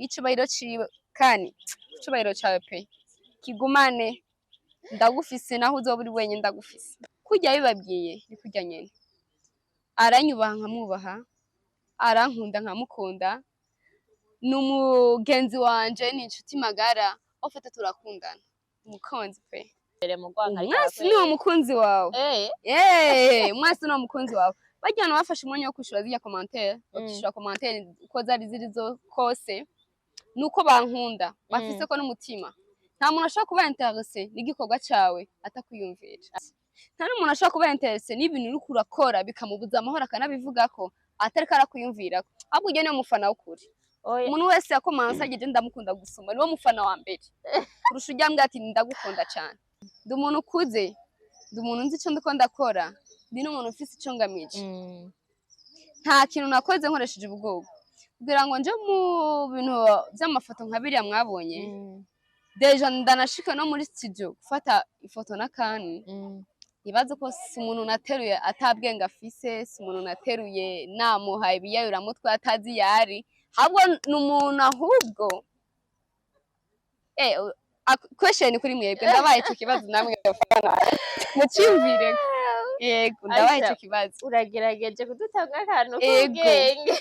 N'icubahiro ciwe, kandi icubahiro cawe pe kigumane. Ndagufise naho uzoba uri wenyine, ndagufise. Kurya bibabwiye ni kurya nyene. Aranyubaha nkamwubaha, arankunda nkamukunda, ni umugenzi wanje, ni inshuti magara, ofata turakundana, umukunzi pe. Umwasi ni umukunzi wawe. Umwasi ni umukunzi wawe. Barya bantu bafashe umwanya wo kwishura zirya commentaire, bakishura commentaire uko zari ziri zo kose, nuko bankunda bafise ko n'umutima. Nta muntu ashobora kuba intéressé n'igikorwa cawe atakwiyumvira. Nta n'umuntu ashobora kuba intéressé n'ibintu uriko urakora bikamubuza amahoro akanabivugako atariko arakwiyumvirako. Ahubwo urya niwe mufana w'ukuri. Umuntu wese yakomanse ageze ndamukunda gusoma, niwe mufana wa mbere kurusha urya mbwa ati ndagukunda cane. Ndi umuntu ukuze, ndi umuntu nzi ico ndiko ndakora, ndi n'umuntu ufise ico ngamije. Nta kintu nakoze nkoresheje ubwoba kugira ngo nje mu bintu vy'amafoto nka biriya mwabonye. Déjà ndanashika no muri studio gufata ifoto n'akani. Ibaze ko si umuntu nateruye atabwenge afise, si umuntu nateruye namuhaye ibiyayuramutwe atazi yari, ahubwo ni umuntu ahubwo question kuri mwebwe, ndabaye ico kibazo namwe bafana muciyumvire. Yego, ndabaye ico kibazo. Uragerageje kudutanga akantu Ego. k'ubwenge.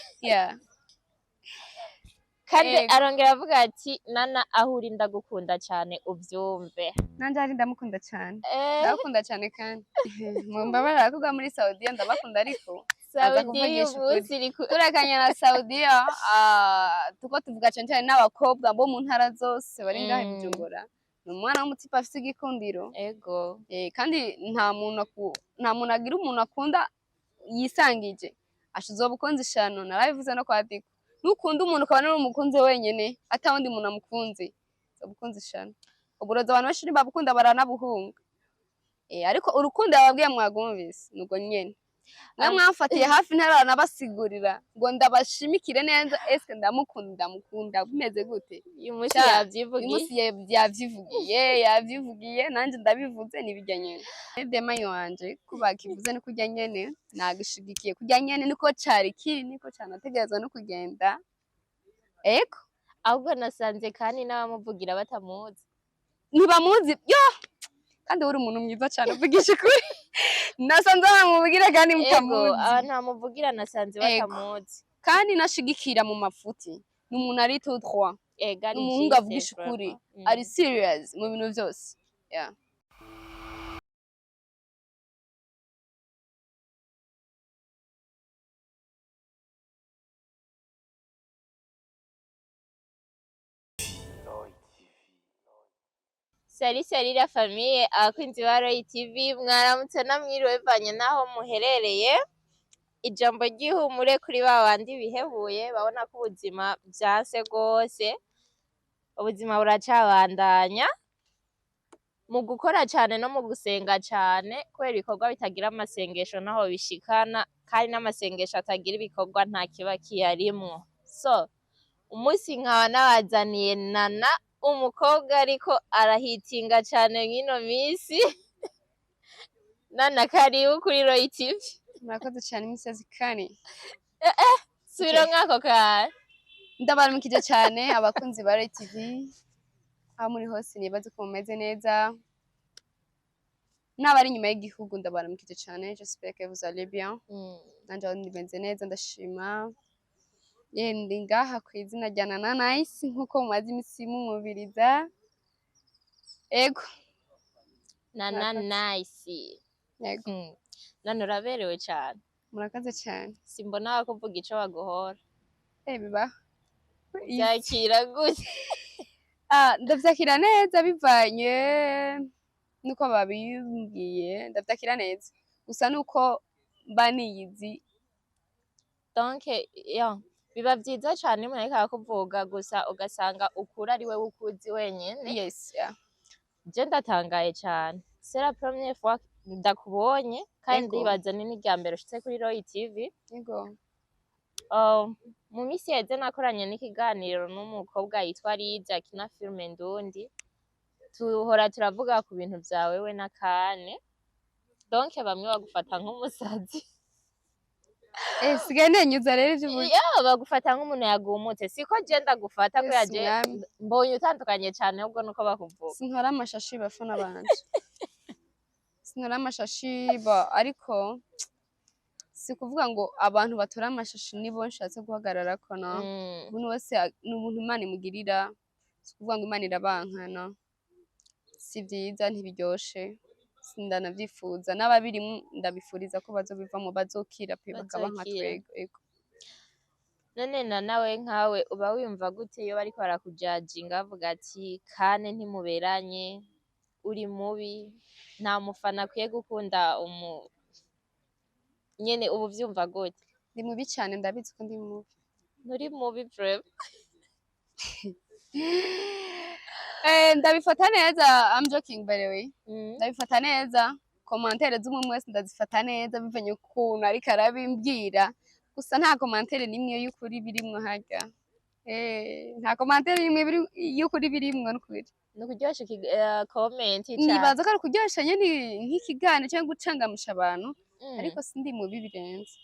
Kandi arongera avuga ati: "Nana, aho uri ndagukunda cyane, uvyumve." Nanje ari ndamukunda cyane. Ndabakunda cyane, kandi mumbabarira kuga muri Saudiya ndabakunda, ariko aza Saudiya kuvugisha ukuri. Umunsi iri ku Turekanye na Saudiya, tuko tuvuga cyane cyane n'abakobwa bo mu ntara zose bari ngaha i Bujumbura. Ni umwana w'umutipe afise igikundiro. Kandi nta muntu agira umuntu akunda yisangije ashizoba ukunze ishano. Narabivuze no kwa Diko, nukunda umuntu ukabona ari umukunzi wenyene, ata wundi muntu amukunze, uzoba ukunze ishano. Uburozi abantu benshi ntibabukunda, baranabuhunga. Ariko urukundo yababwiye mwagumvise nubwo nyene mwe mwamfatiye hafi, ntaranabasigurira ngo ndabashimikire neza. Eske ndamukunda, ndamukunda bimeze gute? Uyu munsi Sha, uyu yavyivugiye. munsi yavyivugiye, nanje ndabivuze, nibijya nyene. Demayi wanje kuba kivuze ni kurya nyene, nagishigikiye kurya nyene, niko cari kiri, niko canategerezwa no kugenda. Ego. Ahubwo nasanze kandi n'abamuvugira batamuzi. Ntibamuzi yo, kandi uri umuntu mwiza cane, uvugisha ukuri. Nasanze bamuvugira kandi Ego. mutamuzi. Abantu bamuvugira nasanze Ego. batamuzi. Kandi nashigikira mu mafuti, ni umuntu ari tout droit. Ego, ari Ni umuhungu juste avugisha ukuri. vraiment. Ari serious mu bintu vyose, yeah. Salut salut la famille, abakunzi ba Roy TV, mwaramutse namwiriwe bivanye n'aho muherereye. Ijambo ry'ihumure kuri ba bandi bihebuye, babona ko ubuzima vyanse rwose. Ubuzima buracabandanya mu gukora cane no mu gusenga cane, kubera ibikorwa bitagira amasengesho ntaho bishikana, kandi n'amasengesho atagira ibikorwa nta kiba kiyarimwo. So umunsi nkaba nabazaniye Nana, umukobwa ariko arahitinga cane mw'ino misi. Nana, karibu kuri Roy TV. Murakoze cyane, imisozi kane. Subira mwako kare. Ndabaramukije cyane abakunzi ba Roy TV aho muri hose, nibaze ko mumeze neza. N'abari inyuma y'igihugu ndabaramukije cyane, j'espère que vous allez bien. Nanje aho ndimeze neza, ndashima. Ye, ndi ngaha ku izina rya Nana Nice nkuko mumaze imisi mumubiriza. Ego. Nana. Murakoze. Nice. Yego. Nana, uraberewe cane. Murakoze cyane. Simbona bakuvuga ico baguhora. Bibaho. Vyakira gute? Ah, ndavyakira neza bivanye nuko babimbwiye, ndavyakira neza. Gusa nuko mba niyizi. Donc yo biba vyiza cane iyo umuntu ariko arakuvuga, gusa ugasanga ukuri ari wewe ukuzi wenyene. Yes, yeah. Je ndatangaye cane, c'est la première fois ndakubonye kandi ndibaza ni n'irya mbere ushitse kuri Roy TV. Yego. Mu misi iheze nakoranye n'ikiganiro n'umukobwa yitwa Lidia akina filime ndundi, tuhora turavuga ku bintu vya wewe na Kane. Donc bamwe bagufata nk'umusazi. Sigaye nenyuza rero ivy'ubuca. Iyo bagufata nk'umuntu yagumutse, siko je ndagufata ko Yesu yaje mwami. Mbonye utandukanye cane, ahubwo nuko bakuvuga. Sintora amashashi, bafana banje, sintora amashashi ba, ariko si kuvuga ngo abantu batora amashashi nibo nshatse guhagararako, no. Umuntu wese ni ubuntu Imana imugirira, si ukuvuga ngo Imana irabanka, no. Si vyiza, ntibiryoshe, sindanavyifuza. N'ababirimwo ndabifuriza ko bazobivamwo, bazokira pe, bakaba nka Bazokira. twebwe, ego. None na nawe nkawe uba wiyumva gute iyo bariko barakujajinga, bavuga ati kane ntimuberanye, uri mubi, nta mufana akwiye gukunda umu nyene? Ubu vyumva gute? Ndi mubi cane, ndabizi ko ndi mubi. Nturi mubi vraiment. Ndabifata neza. I'm joking, by the way. Ndabifata neza, commentaire z'umwe wese ndazifata neza bivanye ukuntu ariko arabimbwira. Gusa nta commentaire n'imwe y'ukuri birimwo harya. Nta commentaire n'imwe y'ukuri birimwo, n'ukuri. Ni ukuryosha comment cane. Nibaza ko ari ukuryosha nyene nk'ikiganiro cyangwa gucangamusha abantu, ariko sindi mubi birenze.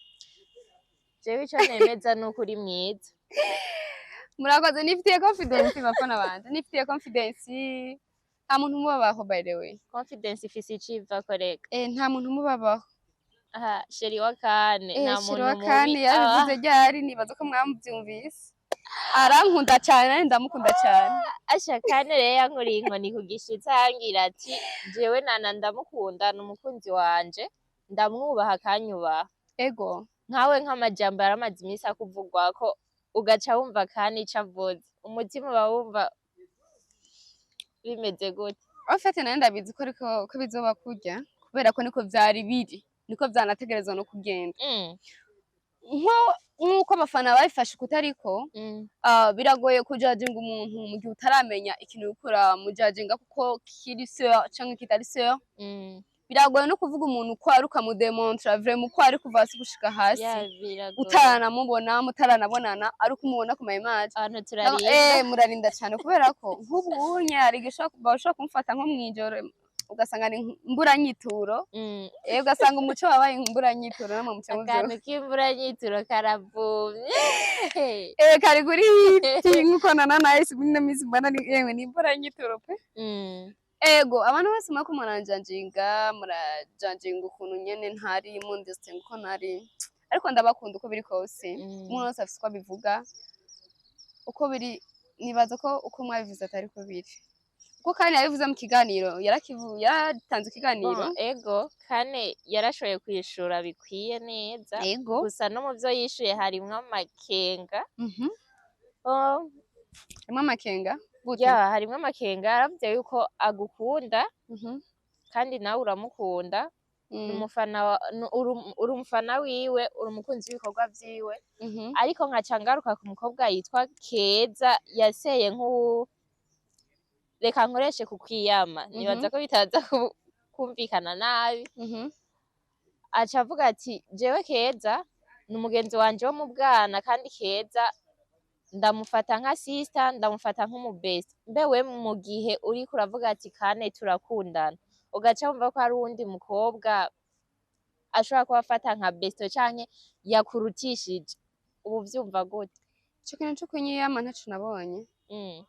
Jewe ico nemeza nuko uri mwiza. Murakoze. Nifitiye confidence, bafana banje, nifitiye confidence. Nta muntu umubabaho, by the way. Confidence ifise ico ivako reka. Nta muntu umubabaho. Aha chéri wa kane, nta Chéri muntu wa mubi. Kane yabivuze ryari? Nibaza ko mwamuvyumvise, arankunda cyane, nanjye ndamukunda cyane. Asha, kane rero yankuriye inkoni ku gishitsi, arambwira ati jewe nana ndamukunda, ni umukunzi wanje, ndamwubaha akanyubaha. Ego. Nkawe, nk'amajambo yaramaze iminsi akuvugwako, ugaca wumva kandi ico avuze, umutima uba wumva bimeze gute? En fait, nawe ndabizi ko ariko ko bizoba kurya, kubera ko niko vyari biri, niko vyanategerezwa no kugenda. Nk'uko abafana babifashe kutariko, biragoye kujajinga umuntu mu gihe utaramenya ikintu uriko uramujajinga kuko kiri sûr canke kitari sûr. Biragoye no kuvuga umuntu uko ari, ukamudemontra vraiment uko ari kuva hasi gushika hasi, Yeah, biragoye. utaranamubona, mutaranabonana, ariko umubona ku ma image. Abantu turarinda. Murarinda cyane, kubera ko nk'ubu unye hari igihe bashobora kumufata nko mw'ijoro, ugasanga ni imburanyituro. Ugasanga umuco wabaye imburanyituro, namwe muca muvyumva. Akantu k'imburanyituro karavumye. Kari kuri hiti nkuko nana nahise muri ino minsi mbona ni yewe ni imburanyituro pe. Ego, abantu bose murako muranjanjinga, murajanjinga ukuntu nyene ntari mundeste uko ntari, ariko ndabakunda uko biri kose. Umuntu wese afise uko abivuga, uko biri. Nibaza ko uko mwabivuze atari ko biri, kuko kandi yabivuze mu kiganiro, yaratanze ikiganiro. Bon, ego, kane yarashoboye kwishura bikwiye neza. Ego. Gusa no mu vyo yishuye harimwo amakenga. Oh, Harimo amakenga gute? Ya, harimwo amakenga. Yaravuze yuko agukunda kandi nawe uramukunda. Ni umufana uri umufana wiwe, uri umukunzi w'ibikorwa vyiwe. Ariko nkaca ngaruka ku mukobwa yitwa Keza, yaseye nk'uwu, reka nkoreshe ku kwiyama, nibaza ko bitaza kumvikana nabi. Aca avuga ati jewe Keza ni umugenzi wanje wo mu bwana, kandi Keza ndamufata nka sister, ndamufata nk'umubest. Mbe we mu gihe uriko uravuga ati kane turakundana, ugaca wumva ko hari uwundi mukobwa ashobora kuba afata nka besto canke yakurutishije, ubu vyumva gute? Ico kintu co kunyiyama ntaco nabonye.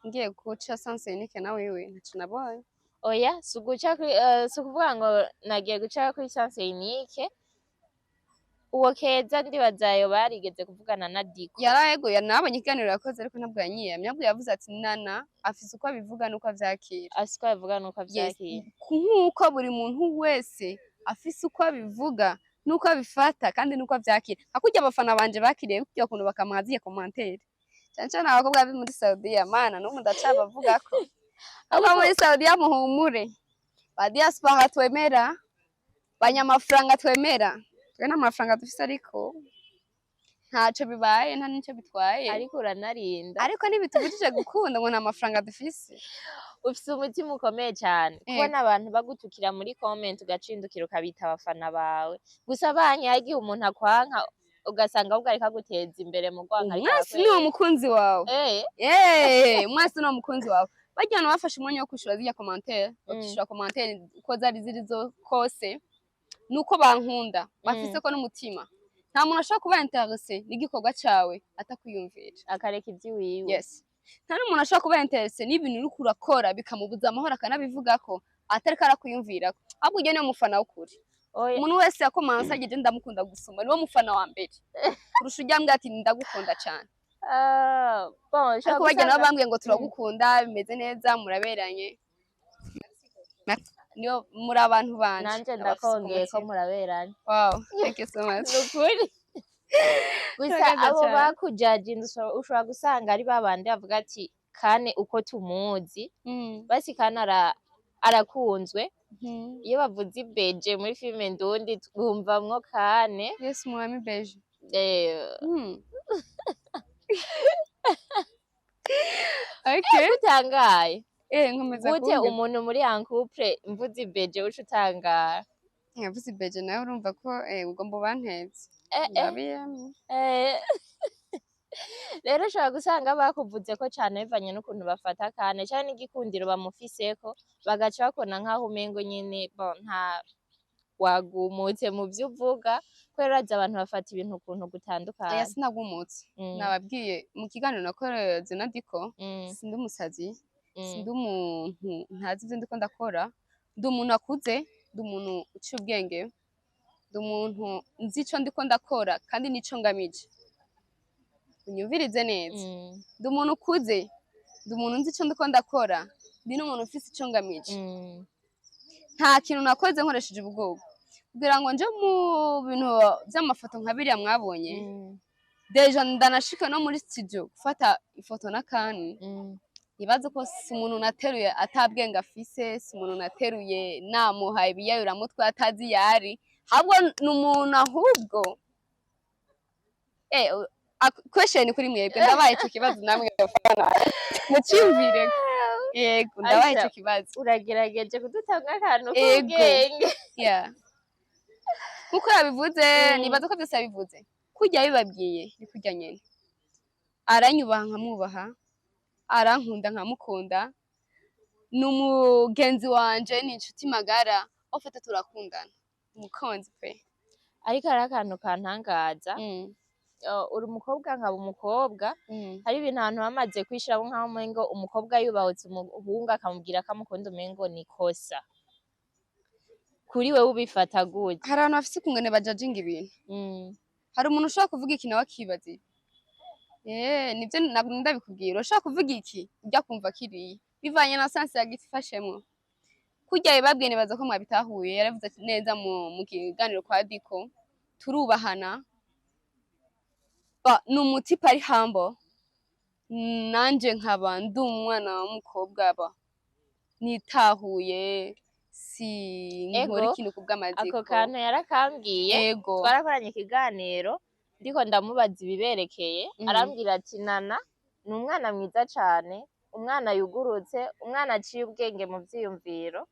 Ngiye guca sens unique na wewe, ntaco nabonye. Oya, si uguca kuri si ukuvuga ngo nagiye guca kuri sens unique. Uwo Keza ndibaza yoba yarigeze kuvugana na Diko. Yarayeguye, nabonye ikiganiro yakoze, ariko ntabwo yanyiyamye. Ahubwo yavuze ati nana afise uko abivuga n'uko avyakira. Afise uko abivuga n'uko Yes. avyakira. Nk'uko buri muntu wese afise uko abivuga n'uko abifata kandi n'uko avyakira, nka kurya abafana banje bakiriye kurya kuntu bakamuha ziya commentaire, cane cane abakobwa bi muri Saudiya. Mana, n'ubu ndacabavugako abo muri Saudiya. Muhumure, ba diaspora twemera, banyamafaranga twemera. Twe nta mafaranga dufise, ariko ntaco bibaye, nta nico bitwaye. Ariko uranarinda. Ariko ntibitubujije gukunda ngo nta mafaranga dufise. Ufise umutima ukomeye cane kubona abantu bagutukira muri comment, ugacindukira ukabita abafana bawe. Gusa banki hari igihe umuntu akwanka, ugasanga ahubwo ariko aguteza imbere mu rwanka ariko Umwasi ni wo mukunzi wawe. Umwasi ni wo mukunzi wawe. Barya bantu bafashe umwanya wo kwishura zirya commentaire, bakishura commentaire uko zari ziri zo kose, nuko bankunda, bafise ko n'umutima. Nta Nta muntu ashobora kuba intéressé n'igikorwa cawe atakwiyumvira. Akareka ivy'iwiwe. Yes, nta n'umuntu ashobora kuba intéressé n'ibintu uriko urakora bikamubuza amahoro akanabivugako atariko arakwiyumvirako. Ahubwo uryo niwe mufana w'ukuri. Oya. Umuntu wese yakomanse ageje ndamukunda gusumba, niwe mufana wa mbere kurusha urya mbwa ati ndagukunda cane. Ah, bon, Ariko ushobora barya nabo gusanga bambwiye ngo turagukunda, bimeze neza, muraberanye, niyo muri abantu banje Nanje ndabafise ku ndakongeye ko mutima. Muraberanye. Wow, thank you so much. Nukuri gusa Urakoze abo cane. bakujajinze ushobora gusanga ari babandi bavuga ati kane uko tumuzi, basi kane arakunzwe. Iyo bavuze ibeje muri filime ndundi twumvamwo kane. Yes, mwami beje. Okay. Utangaye. Nkomeza gute kumva. Umuntu muri en couple mvuze ibeje uca utangara? Yavuze ibeje nawe urumva ko ugomba ubanteze. Ndabiyemye. Rero ushobora gusanga bakuvuze ko cane bivanye n'ukuntu bafata kane canke n'igikundiro bamufiseko, bagaca bakubona nk'aho umengo nyene, bon, nta wagumutse mu vyo uvuga, kubera urazi abantu bafata ibintu ukuntu Oya. gutandukanye. Sinagumutse. Nababwiye mu kiganiro nakoreye na Diko, sindi umusazi, sindi umuntu ntazi ivyo ndiko ndakora. Ndi umuntu akuze, ndi umuntu uciye ubwenge, ndi umuntu nzi ico ndiko ndakora kandi nico ngamije. Unyumvirize neza. Ndi umuntu ukuze, ndi umuntu nzi ico ndiko ndakora, ndi n'umuntu ufise ico ngamije. Nta kintu nakoze nkoresheje ubwoba kugira ngo nje mu bintu vy'amafoto nka biriya mwabonye. Déjà ndanashika no muri studio gufata ifoto n'akani. Ibaze ko si umuntu nateruye atabwenge afise, si umuntu nateruye namuhaye ibiyayuramutwe atazi yari, ahubwo ni umuntu ahubwo question kuri mwebwe, ndabaye ico kibazo namwe bafana muciyumvire. Yego, ndabaye ico Aisha, kibazo. Uragerageje kudutanga akantu Ego. k'ubwenge. Yeah. Nkuko yabivuze, nibaza ko byose yabivuze kurya bibabwiye ni kurya nyene. Aranyubaha nkamwubaha, arankunda nkamukunda, ni umugenzi wanje, ni inshuti magara ofite, turakundana, umukunzi pe. Ariko hariho akantu kantangaza. Uri umukobwa nkaba umukobwa. Hari ibintu abantu bamaze kwishiramo nk'aho umengo umukobwa yubahutse umuhungu akamubwira ko amukunda umengo ni kosa. Kuri wewe ubifata gute? Hari abantu bafise ukungene bajajinga ibintu. Hari umuntu ushobora kuvuga iki nawe akibaza ibi. Nivyo nagumye ndabikubwira, urashobora kuvuga iki ujya kumva kiriya bivanye na sens yagifashemwo. Kurya yabibabwiye nibaza ko mwabitahuye. Yaravuze ati neza mu kiganiro kwa Diko, turubahana. Ba, ni umutipe ari humble, nanje nkaba ndi umwana w'umukobwa ba nitahuye, si nkora Ego, ikintu kubw'amaziko. Ako kantu yarakambwiye. Ego. Twarakoranye ikiganiro ndiko ndamubaza ibiberekeye. Arambwira ati Nana ni umwana mwiza cane, umwana yugurutse, umwana aciye ubwenge mu vyiyumviro.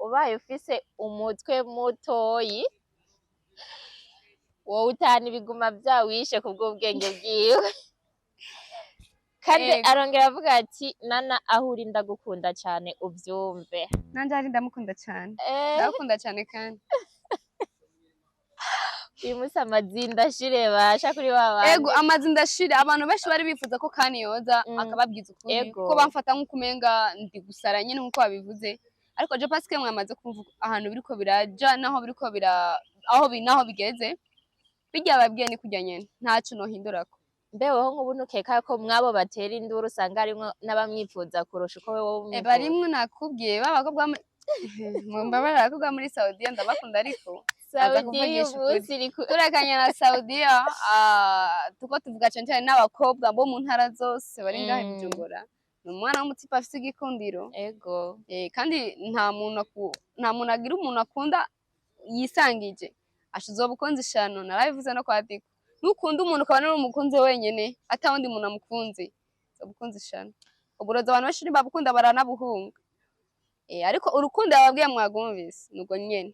Ubaye ufise umutwe mutoyi wowe utahana ibiguma vyawishe kubw'ubwenge bwiwe. Kandi Ego. arongera avuga ati Nana aho uri ndagukunda cane, uvyumve. Nanje hari ndamukunda cane. Ndagukunda cane kandi. Uyu musi amazinda ashire basha kuri ba bandi. Ego, amazi ndashira. Abantu benshi bari bifuza ko kani yoza akababwiza ukuri, ko bamfata nk'uko umenga ndi gusara nyene nk'uko babivuze. Ariko je parce que mwamaze kumva ahantu biriko biraja naho biriko bira aho bi naho bigeze, bijya babwiye ni kurya nyene, ntaco nohindurako. Mbe weho nk'ubu ntukeka ko mwabo batera induru usanga harimwo n'abamwifuza kurusha uko wewe umwifuza? Barimwo, nakubwiye b'abakobwa mumbabarire, abakobwa muri Saudiya ndabakunda, ariko aza Saudiya kuvugisha ukuri. Umunsi iri ku Turekanye na Saudiya, tuko tuvuga cane cane n'abakobwa bo mu ntara zose bari ngaha i Bujumbura. Ni umwana w'umutipe afise igikundiro. Kandi nta muntu agira umuntu akunda yisangije ashizoba ukunze ishano. Narabivuze no kwa Diko, nukunda umuntu ukaba nari umukunze wenyene ata wundi muntu amukunze, uzoba ukunze ishano. Uburozi abantu benshi ntibabukunda, baranabuhunga. Ariko urukundo yababwiye mwagumvise nubwo nyene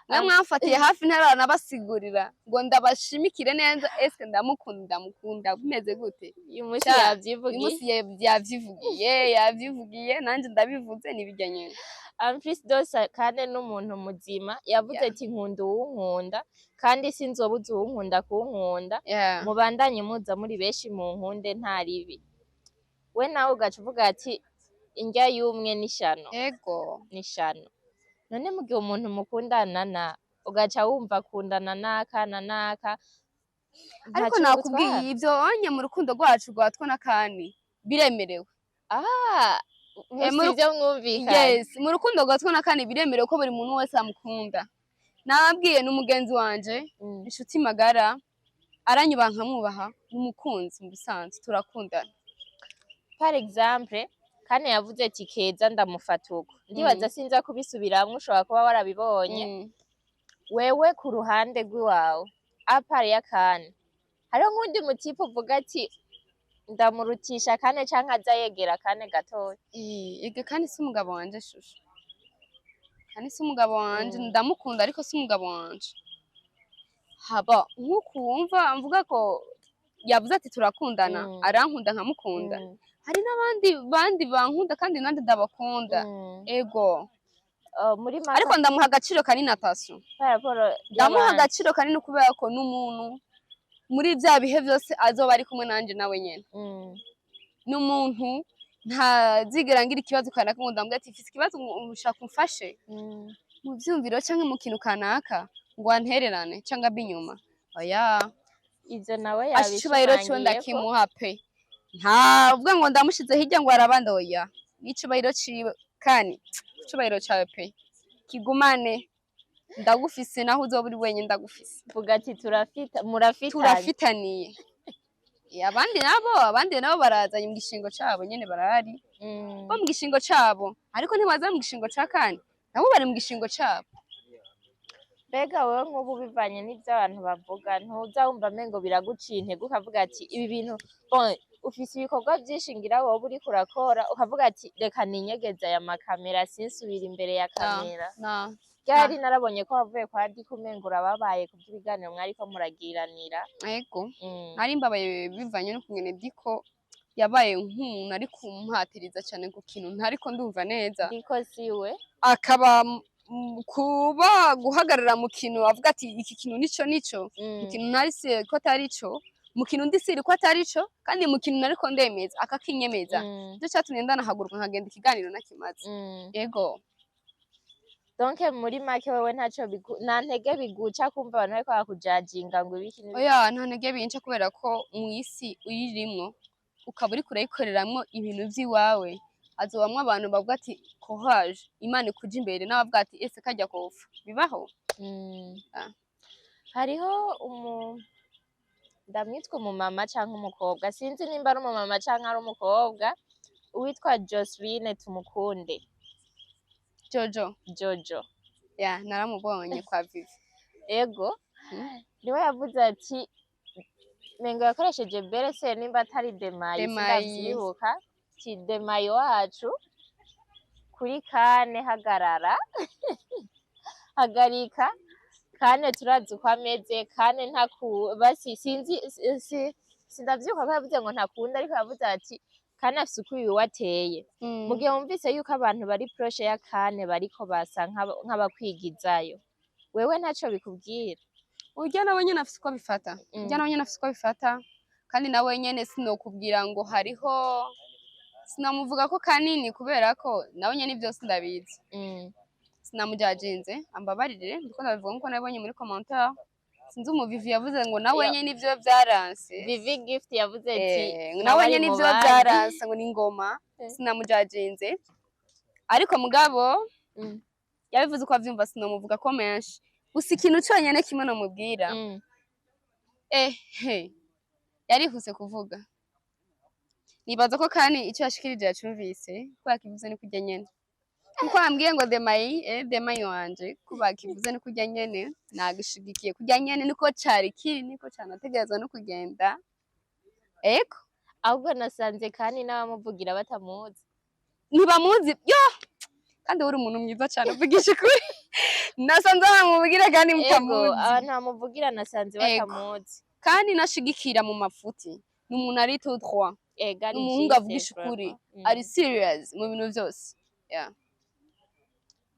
mwe mwamfatiye hafi ntaranabasigurira ngo ndabashimikire neza. Eske ndamukunda, ndamukunda bimeze gute? Uyu munsi Sha, uyu yavyivugiye. munsi yavyivugiye, yavyivugiye, nanje ndabivuze, nibijya nyene. En plus de ça, kandi n'umuntu muzima yavuze ati nkunda uwunkunda kandi sinzobuza uwunkunda kunkunda. Mubandanye muza muri benshi mu nkunde, nta ribi. We nawe ugaca uvuga ati indya y'umwe n'ishano. N'ishano. None mu gihe umuntu mukundana na ugaca wumva akundana n'aka na n'aka, Ariko ntaco nakubwiye, bigutwara? ivyo onye mu rukundo rwacu rwatwo n'akandi biremerewe. Ah, Mu musi ivyo mwumvikanye. Yes, mu rukundo rwatwo n'akandi biremerewe ko buri muntu wese amukunda. Nababwiye, ni umugenzi wanje, inshuti magara, aranyubaha nkamwubaha, ni umukunzi mu bisanzwe, turakundana. Par exemple, Kane yavuze ati Keza ndamufata uko, ndibaza sinza kubisubiramwo, ushobora kuba warabibonye. Wewe ku ruhande rw'iwawe, à part ya Kane, hariho nk'undi mu type uvuga ati ndamurutisha Kane canke aza yegera Kane gatoya? Ega kandi si umugabo wanje, shusho, kandi si umugabo wanje. Ndamukunda ariko si umugabo wanje. Haba nk'uku wumva mvuga ko yavuze ati turakundana, arankunda nkamukunda. Hari n'abandi bandi bankunda kandi nandi ndabakunda. Ego. Muri make, Ariko ndamuha agaciro kanini, attention. Par rapport Ndamuha y'abandi. agaciro kanini kubera ko n'umuntu muri bya bihe byose azoba ari kumwe nanje nawe nyene. N'umuntu ntazigera ngira ikibazo kanaka ngo ndamubwire ati mfise ikibazo ngo ushaka umfashe mu vyumviro canke mu kintu kanaka, ngo antererane canke abe inyuma, oya. Ivyo nawe Icubahiro ciwe yabishimangiyeko. ndakimuha pe. Ntavuga ngo ndamushize hirya ngo arabandi, oya, n'icubahiro ciwe. Kandi icubahiro cawe pe kigumane, ndagufise, naho uzoba uri wenyine ndagufise. Vuga ati turafita, murafitanye. Turafitaniye. Abandi nabo barazanye mu gishingo cabo nyene, barahari bo mu gishingo cabo, ariko ntibaza mu gishingo ca kane, nabo bari mu gishingo cabo. Mbega wewe nk'ubu, bivanye n'ivyo abantu bavuga, ntuza wumva mengo biraguciye intege, ukavuga ati ibi bintu, bon, ufise ibikorwa vyinshi ngira wowe uriko urakora, ukavuga ati reka ninyegeze aya makamera, sinsubira imbere ya kamera? Na Ryari narabonye ko wavuye kwa Diko umengo urababaye kubw'ibiganiro mwariko muragiranira. Ego. Nari mbabaye bivanye n'ukungene Diko yabaye nk'umuntu ari kumpatiriza cane ku kintu ntariko ndumva neza. Diko siwe. Akaba kuba guhagarara mu kintu avuga ati iki kintu nico nico, mu kintu ntari se ko atari co, mu kintu ndi siri ko atari co, kandi mu kintu nariko ndemeza akakinyemeza. Nico catumye ndanahaguruka nkagenda ikiganiro nakimaze. Ego. Donc muri make wewe ntaco nta ntege biguca kumva abantu bariko bakujajinga ngo ibiki n'ibiki? Oya, nta ntege binca, kubera ko mu isi uyirimwo ukaba uriko urayikoreramwo ibintu vy'iwawe, hazobamwo abantu bavuga ati courage, Imana ikuja imbere, n'abavuga ati ese karya kofa bibaho. Ah. Hariho umu ndamwitwa umumama canke umukobwa, sinzi nimba ari umumama canke ari umukobwa, uwitwa Joseline Tumukunde. Jojo. Jojo. Ya, naramubonye kwa Vivi. Ego. Niwe yavuze ati mengo yakoresheje berese nimba atari Demayi. Demayi. Sindavyibuka, ati Demayi wacu kuri Kane, hagarara, hagarika Kane, turazi uko ameze Kane, ntaku basi sinzi sindavyibuka ko yavuze ngo ntakunda, ariko yavuze ati Kane afise uko iwiwe ateye. Mu gihe wumvise yuko abantu bari proche ya Kane bariko basa nk'abakwigizayo, wewe ntaco bikubwira? Urya nawe nyene afise uko abifata. Urya nawe nyene afise uko abifata, kandi nawe nyene sinokubwira ngo hariho, sinamuvuga ko kanini kubera ko nawe nyene vyose ndabizi. Sinamujajinze, ambabarire, ndiko ndabivuga nkuko nabibonye muri commentaire. Sinzi umuvivi yavuze ngo nawe nyene ivyo vyaranse. Vivi Gift yavuze ati Ngo nawe ari nyene mu ivyo bandi. vyaranse, ngo ni ingoma. Sinamujajinze, ariko mugabo yabivuze uko avyumva, sinomuvuga ko menshi. Gusa ikintu conyene kimwe nomubwira, he yarihuse kuvuga. Nibaza ko kandi icyo yashikirije yacumvise, ko yakivuze ni kurya nyene nkuko bambwiye ngo Demayi, Demayi wanje, ko bakivuze ni kurya nyene, nagishigikiye kurya nyene, niko cari kiri, niko canategerezwa no kugenda. Ego. Ahubwo nasanze kandi n'abamuvugira batamuzi. Ntibamuzi yo, kandi uri umuntu mwiza cyane, uvugisha ukuri, nasanze bamubwira kandi Ego. mutamuzi. Abantu bamuvugira nasanze Ego. batamuzi. Kandi nashigikira mu mafuti, ni umuntu ari tout droit. Ego, ari Ni umuhungu juste avugisha ukuri, vraiment. Ari serious mu bintu byose, yeah.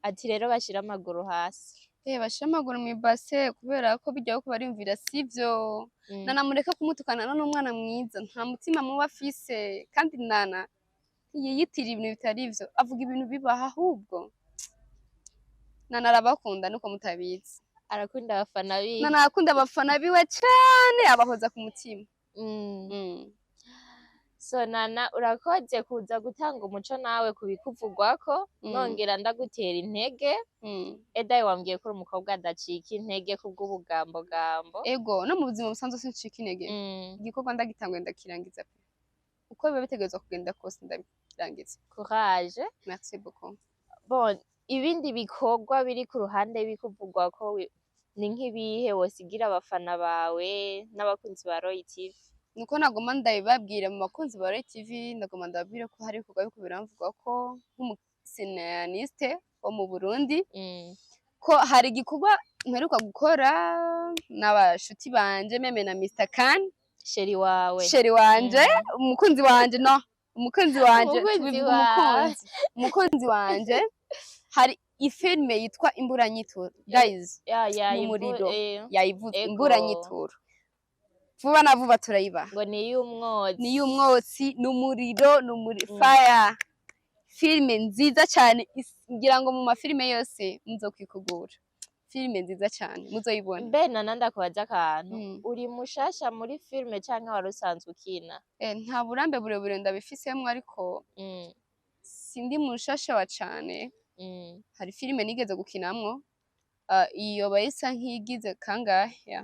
Ati rero bashira amaguru hasi. Bashira amaguru mw'ibase, kubera ko bijya ko bariyumvira sivyo. Nana mureke kumutukana, Nana n'umwana mwiza, nta mutima mubi afise, kandi Nana ntiyiyitira ibintu bitari ivyo, avuga ibintu bibaha. Ahubwo Nana arabakunda nuko mutabizi. Arakunda abafana biwe. Nana arakunda abafana biwe cane, abahoza ku mutima. So Nana, urakoze kuza gutanga umuco nawe ku bikuvugwako. Nongera ndagutera intege. Edayi wambwiye ko uri umukobwa adacika intege kubw'ubugambogambo. Ego, no mu buzima busanzwe sincika intege. Igikorwa ndagitanguye ndakirangiza pe, uko biba bitegerezwa kugenda kose ndabirangiza. Courage. Merci beaucoup. Bon, ibindi bikorwa biri ku ruhande y'ibikuvugwako ni nk'ibihe wosigira abafana bawe n'abakunzi ba Roy TV? Nuko nagoma ndabibabwira mu bakunzi ba Roy TV, ndagoma ndababwira ko hari ibikorwa biriko biramvugwa ko nk'umucinéaste wo mu Burundi, ko hari igikorwa mperuka gukora n'abashuti banje, même na Mr Khan. Chéri wawe. Chéri wanje. Umukunzi wanje, no, umukunzi wanje. Umukunzi Tubivuga. Wawe. Umukunzi wanje, hari ifilme yitwa Imburanyituro, guys. Ya Mu muriro. Yayivuze. Ego. Imburanyituro, vuba na vuba turayibaha. Ngo ni iy'umwotsi. Ni iy'umwotsi n'umuriro n'umuri fire, filime nziza cyane. Ngira ngo mu mafilime yose muzokwikugura, filime nziza cyane muzoyibona. Mbe Nana, ndakubaza akantu. Uri mushasha muri filime canke wari usanzwe ukina? Nta burambe burebure ndabifisemwo, ariko sindi mushasha wa cane. Hari filime nigeze gukinamwo, iyo bayisa nk'iyigize kangahe ya.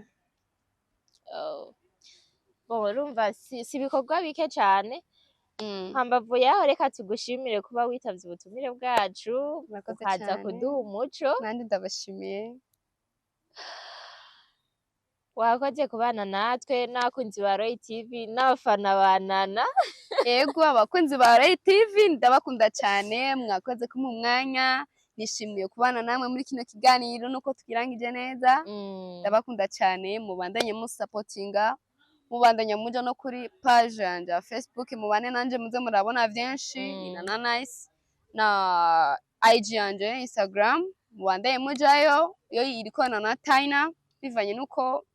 Oh. Bon, urumva si ibikorwa bike cane. Hambavu yaho, reka tugushimire kuba witavye ubutumire bwacu, Murakoze ukaza cane. kuduha umuco. Nandi ndabashimiye. Wakoze kubana natwe n'abakunzi ba Roy TV n'abafana ba Nana. Ego, abakunzi ba Roy TV ndabakunda cyane, mwakoze kumpa umwanya, nishimiye kubana namwe muri kino kiganiro nuko tukirangije neza. Ndabakunda cyane, mubandanye musapotinga, mubandanya muja no kuri page yanje ya Facebook, mubane nanje muze murabona vyinshi. Ni Nana Nice na IG yanje Instagram, mubandanye mujayo, yo iriko Nana Taina, bivanye nuko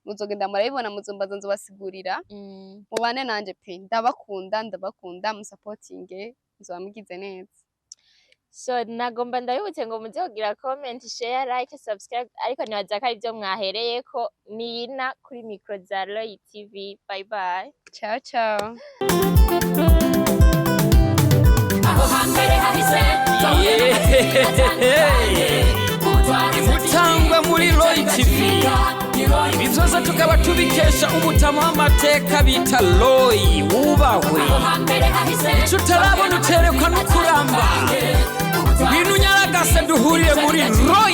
muzogenda murabibona, muzombaza nzobasigurira. Mubane nanje pe, ndabakunda, ndabakunda, musapotinge muzoba mugize neza. So nagomba ndabibutse ngo muze kugira comment, share, like, subscribe, ariko nibaza ko arivyo mwahereyeko. Nina kuri micro za Roy TV. Bye bye. Ciao ciao. Aho hambere hahise. Imutangwa muri Roy TV, ibi byose tukaba tubikesha umutama w'amateka bita Roy wubahwe. Icyo utarabona uterekwa no kuramba. Ngwino unyaragase duhurire muri Roy.